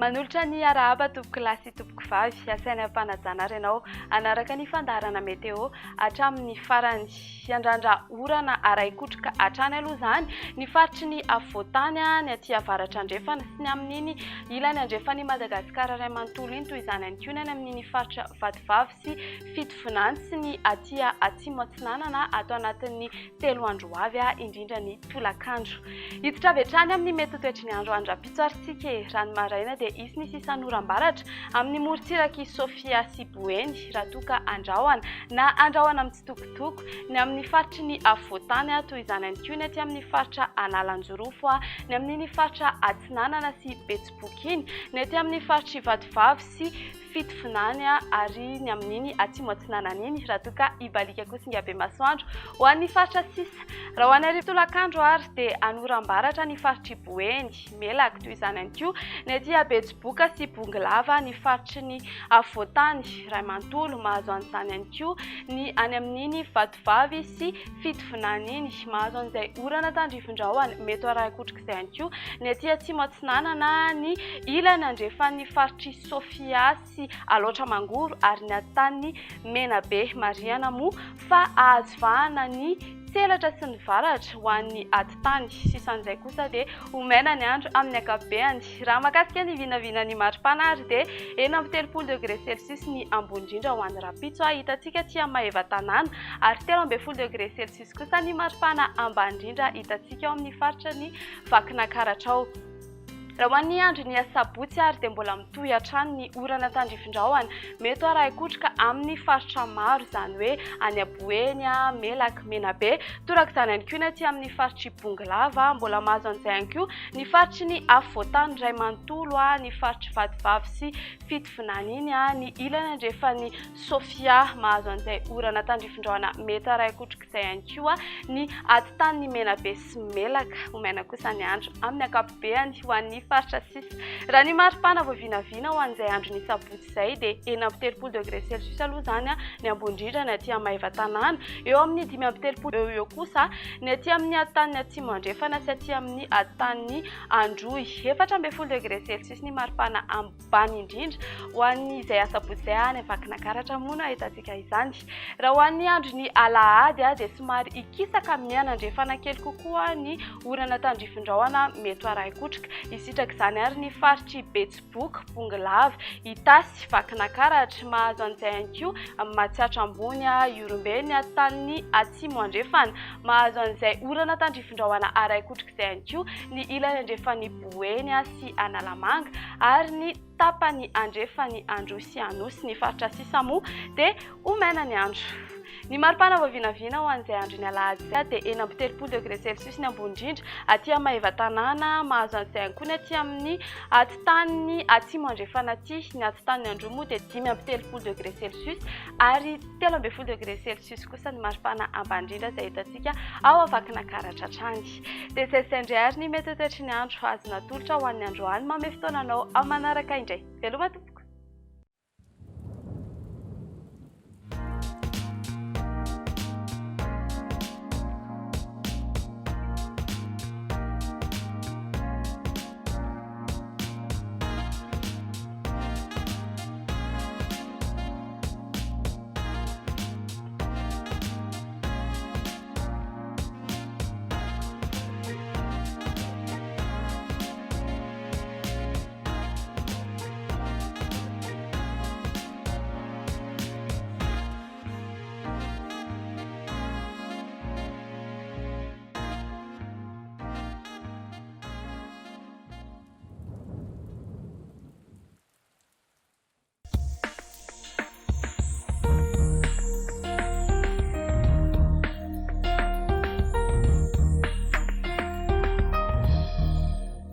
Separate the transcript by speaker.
Speaker 1: Manolotra ny arahaba tompokolahy sy tompokovavy, asaina am-panajana ary ianao hanaraka ny fandaharana météo hatramin'ny farany. Hiandrandra orana arahi-kotroka hatrany aloha izany ny faritry ny afovoantany, ny aty avaratra andrefana sy ny amin'iny ilany andrefan'i Madagasikara iray manontolo iny, toy izany ihany koa ny any amin'iny faritra Vatovavy sy Fitovinany sy ny aty atsimo atsinanana ato anatin'ny 3 andro ho avy, indrindra ny tolakandro. Hiditra avy hatrany amin'ny mety ho toetry ny andro any rahampitso ary isika e! Raha ny maraina dia hisy ny sisan'oram-baratra amin'ny morontsirak'i Sofia sy Boeny raha toa ka andrahona na andrahona mitsitokotoko ny amin'ny faritry ny afovoantany, toy izany ihany koa ny aty amin'ny faritra Analanjirofo, ny amin'iny faritra Atsinanana sy Betsiboka iny, ny aty amin'ny faritr'i Vatovavy sy Fitovinany ary ny amin'iny atsimo atsinanana iny raha toa ka hibaliaka koa Singabemasoandro ho an'ny faritra sisa. Raha ho any hariva tolakandro ary dia hanoram-baratra ny faritr'i Boeny, Melaky, toy izany ihany koa ny aty Betsiboka sy Bongolava ny faritry ny afovoantany iray manontolo. Mahazo an'izany ihany koa ny any amin'iny Vatovavy sy Fitovinany iny. Mahazo an'izay orana tandrifin-drahona mety ho arahin-kotrik'izay ihany koa ny aty atsimo atsinanana, ny ilany andrefan'ny faritr'i Sofia sy Alaotra Mangoro ary ny Antanin'i Menabe. Marihana moa fa hahazo vahana ny tselatra sy ny varatra ho an'ny atitany. Sisan'izay kosa dia ho maina ny andro amin'ny ankapobeny. Raha mahakasika ny vinavinan'ny maripana ary dia 36 degré celsius ny ambony indrindra ho an'ny rahampitso hitantsika aty amin'ny Maevatanàna ary 13 degré celsius kosa ny maripana ambany indrindra hitantsika ao amin'ny faritra ny Vakinakaratra ao. Raha ho an'ny andron'ny asabotsy ary dia mbola mitohy hatrany ny orana tandrifin-drahona. Mety ho arahin-kotroka amin'ny faritra maro, izany hoe any Boeny, Melaky, Menabe. Torak'izany ihany koa ny aty amin'ny faritr'i Bongolava. Mbola mahazo an'izay ihany koa ny faritry ny afovoantany iray manontolo, ny faritr'i Vatovavy sy Fitovinany iny, ny ilany andrefan'i Sofia. Mahazo an'izay orana tandrifin-drahona mety arahin-kotroka izay ihany koa ny atitanin'i Menabe sy Melaka. Ho maina kosa ny andro amin'ny ankapobeany ho an'ny faritra sisa. Raha ny maripana vao vinavina ho an'izay andron'ny sabotsy izay dia 36 degré celsius aloha izany ny ambony indrindra ny aty Maevatanàna. Eo amin'ny 35 eo ho eo kosa ny aty amin'ny atitanin'ny Atsimo Andrefana sy aty amin'ny atitanin'ny Androy. 14 degré celsius ny maripana ambany indrindra ho an'izay asabotsy izay any Vakinankaratra moa no ahitantsika izany. Raha ho an'ny andron'ny alahady dia somary hikisaka mianandrefana kely kokoa ny orana tandrifin-drahona mety ho arahin-kotroka. Hisitraka izany ary ny faritr'i Betsiboka, Bongolava, Itasy, Vakinankaratra. Mahazo an'izay ihany koa Matsiatra Ambony, Ihorombe, ny tanin'ny Atsimo Andrefana. Mahazo an'izay orana tandrifin-drahona arahin-kotroka izay ihany koa ny ilany andrefan'i Boeny sy Analamanga ary ny tapany andrefan'i Androy sy Anosy. Ny faritra sisa moa dia ho maina ny andro. Ny maripana vao vinavina ho an'izay andron'ny alahady izay dia 36 degré celsius ny ambony indrindra aty Maevatanàna, mahazo an'izay ihany koa ny aty amin'ny atitanin'ny atsimo andrefana aty. Ny atitanin'ny Androy moa dia 35 degré celsius ary 13 degré celsius kosa ny maripana ambany indrindra izay hitantsika ao Vakinankaratra hatrany. Dia izay izay indray ary ny mety ho toetry ny andro azo natolotra ho an'ny androany. Manome fotoana anao amin'ny manaraka indray. Veloma tompoko.